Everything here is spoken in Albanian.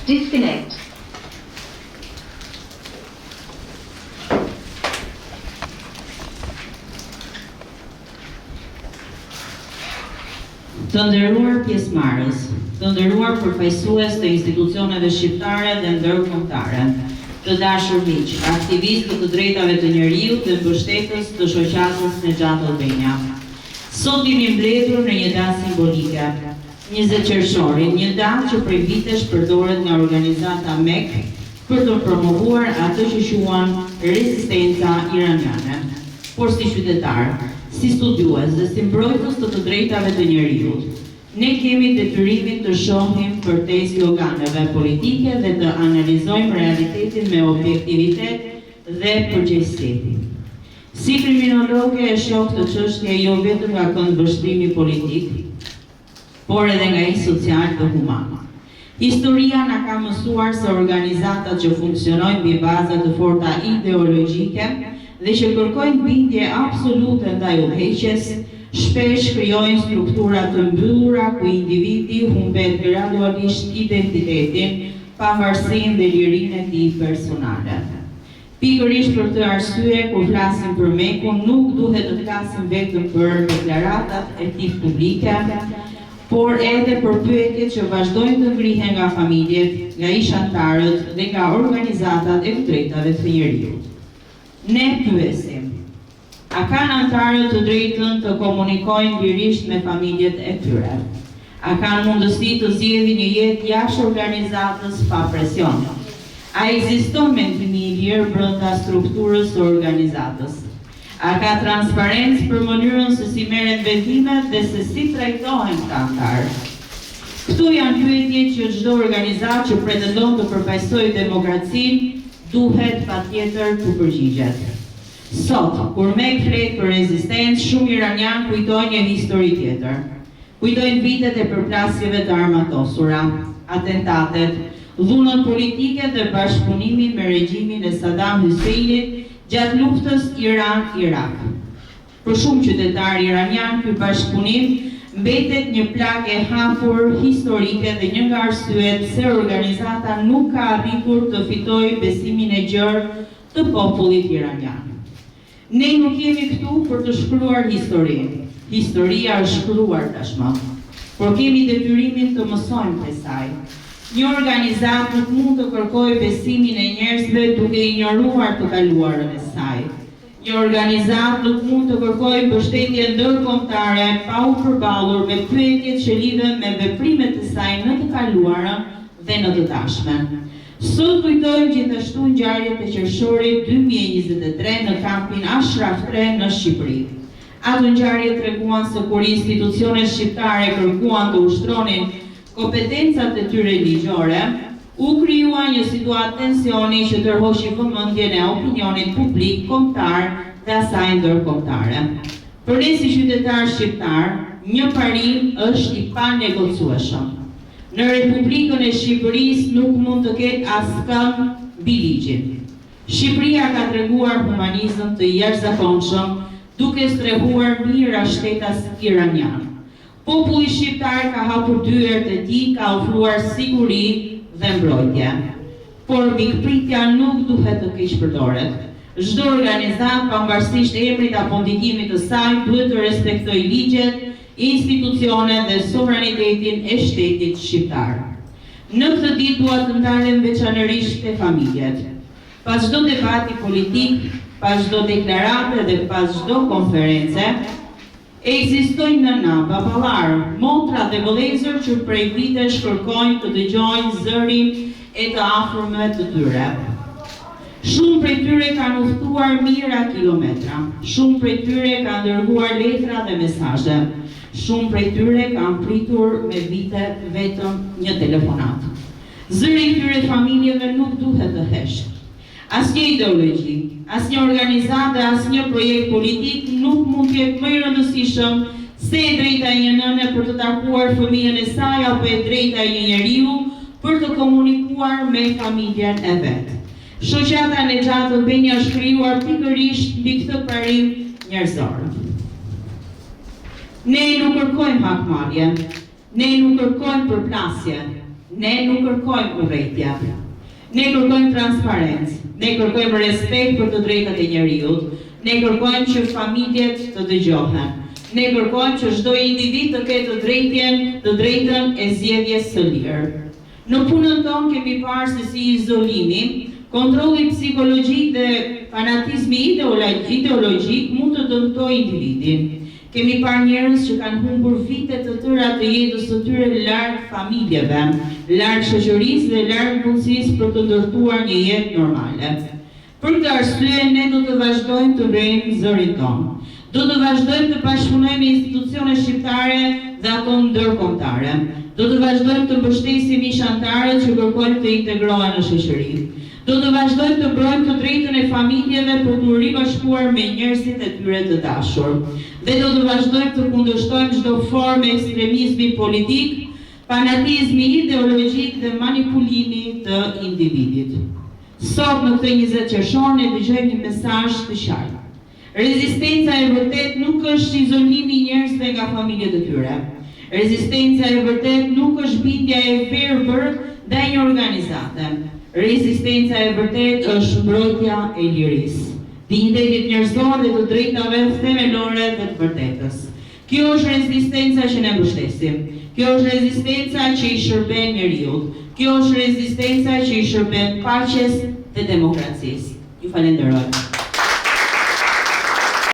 Disconnect. Të nderuar pjesëmarrës, të nderuar përfaqësues të institucioneve shqiptare dhe ndërkombëtare, të dashur miq, aktivistë të të drejtave të njeriut dhe mbështetës të shoqatës Nexhat Albania. Sot jemi mbledhur në një datë simbolike, 20 qershorin, një datë që prej vitesh përdoret nga organizata MEK për të promovuar atë që quan rezistenca iraniane. Por si qytetarë, si studiues dhe si mbrojtës të të drejtave të njeriut, ne kemi detyrimin të shohim përtej sloganeve politike dhe të analizojmë realitetin me objektivitet dhe përgjegjësi. Si kriminologe e shoh këtë çështje jo vetëm nga këndvështrimi politik, por edhe nga ai social dhe human. Historia na ka mësuar se organizatat që funksionojnë mbi baza të forta ideologjike dhe që kërkojnë bindje absolute ndaj udhëheqjes, shpesh krijojnë struktura të mbyllura ku individi humbet gradualisht identitetin, pavarësinë dhe lirinë e tij personale. Pikërisht për këtë arsye, kur flasim për MEK-un, nuk duhet të flasim vetëm për deklaratat e tij publike, por edhe për pyetjet që vazhdojnë të ngrihen nga familjet, nga ish-anëtarët dhe nga organizatat e të drejtave të njeriut. Ne pyesim, a kanë anëtarët të drejtën të komunikojnë lirisht me familjet e tyre? A kanë mundësi të zgjedhin një jetë jashtë organizatës pa presion? A ekziston mendimi i lirë brenda strukturës së organizatës? A ka transparencë për mënyrën se si merren vendimet dhe se si trajtohen këta anëtarë? Këto janë pyetje që çdo organizatë që pretendon të përfaqësojë demokracinë duhet patjetër t'u përgjigjet. Sot, kur MEK flet për rezistencë, shumë iranianë kujtojnë një histori tjetër. Kujtojnë vitet e përplasjeve të armatosura, atentatet, dhunën politike dhe bashkëpunimin me regjimin e Saddam Husseinit gjatë luftës Iran-Irak. Për shumë qytetarë iranianë ky bashkëpunim mbetet një plagë e hapur historike dhe një nga arsyet pse organizata nuk ka arritur të fitojë besimin e gjerë të popullit iranian. Ne nuk jemi këtu për të shkruar historinë. Historia është shkruar tashmë. Por kemi detyrimin të mësojmë prej saj. Një organizatë nuk mund të kërkojë besimin e njerëzve duke injoruar të kaluarën e saj. Një organizatë nuk mund të kërkojë mbështetje ndërkombëtare pa u përballur me pyetjet që lidhen me veprimet e saj në të kaluarën dhe në të tashmen. Sot kujtojmë gjithashtu ngjarjet e qershorit 2023 në kampin Ashraf 3 në Shqipëri. Ato ngjarje treguan se kur institucionet shqiptare kërkuan të ushtronin kompetencat e tyre ligjore, u krijua një situatë tensioni që tërhoqi vëmendjen e opinionit publik kombëtar dhe asaj ndërkombëtare. Për ne si qytetarë shqiptarë, një parim është i panegociueshëm. Në Republikën e Shqipërisë nuk mund të ketë askënd mbi ligjin. Shqipëria ka treguar humanizëm të jashtëzakonshëm duke strehuar mijëra shtetas iranianë. Populli shqiptar ka hapur dyert e tij, ka ofruar siguri dhe mbrojtje. Por mikpritja nuk duhet të keqpërdoret. Çdo organizatë, pavarësisht emrit apo ndikimit të saj, duhet të respektojë ligjet, institucionet dhe sovranitetin e shtetit shqiptar. Në këtë ditë dua të ndalem veçanërisht te familjet. Pas çdo debati politik, pas çdo deklarate dhe pas çdo konference, ekzistojnë nëna, baballarë, motra dhe vëllezër që prej vitesh kërkojnë të dëgjojnë zërin e të afërmve të tyre. Shumë prej tyre kanë udhëtuar mijëra kilometra. Shumë prej tyre kanë dërguar letra dhe mesazhe. Shumë prej tyre kanë pritur me vite vetëm një telefonatë. Zëri i këtyre familjeve nuk duhet të heshtë. Asnjë ideologji, asnjë organizatë dhe asnjë projekt politik nuk mund të jetë më i rëndësishëm se e drejta e një nëne për të takuar fëmijën e saj apo e drejta e një njeriu për të komunikuar me familjen e vet. Shoqata Nexhat Albania është krijuar pikërisht mbi këtë parim njerëzor. Ne nuk kërkojmë hakmarrje, ne nuk kërkojmë përplasje, Ne nuk kërkojmë urrejtje. Ne kërkojmë transparencë. Ne kërkojmë respekt për të drejtat e njeriut. Ne kërkojmë që familjet të dëgjohen. Ne kërkojmë që çdo individ të ketë të drejtjen, të drejtën e zgjedhjes së lirë. Në punën tonë kemi parë se si izolimi, kontrolli psikologjik dhe fanatizmi ideologjik mund të dëmtojë individin. Kemi parë njerëz që kanë humbur vite të tëra të jetës së tyre larg familjeve, larg shoqërisë dhe larg mundësisë për të ndërtuar një jetë normale. Për këtë arsye, ne do të vazhdojmë të ngrejmë zërin tonë. Do të vazhdojmë të bashkëpunojmë me institucionet shqiptare dhe ato ndërkombëtare. Do të vazhdojmë të mbështesim ish anëtarët që kërkojnë të integrohen në shoqëri. Do të vazhdojmë të mbrojmë të drejtën e familjeve për t'u ribashkuar me njerëzit e tyre të dashur. Dhe do të vazhdojmë të kundërshtojmë çdo formë ekstremizmi politik, fanatizmi ideologjik dhe manipulimi të individit. Sot në këtë 20 qershor ne dëgjojmë një mesazh të qartë. Rezistenca e vërtetë nuk është izolimi i njerëzve nga familjet e tyre. Rezistenca e vërtetë nuk është bindja e verbër ndaj një organizate. Rezistenca e vërtetë është mbrojtja e lirisë, dinjitetit njerëzor dhe të drejtave themelore dhe të vërtetës. Kjo është rezistenca që ne mbështesim. Kjo është rezistenca që i shërben njeriut. Kjo është rezistenca që i shërben paqes dhe demokracisë. Ju falenderoj.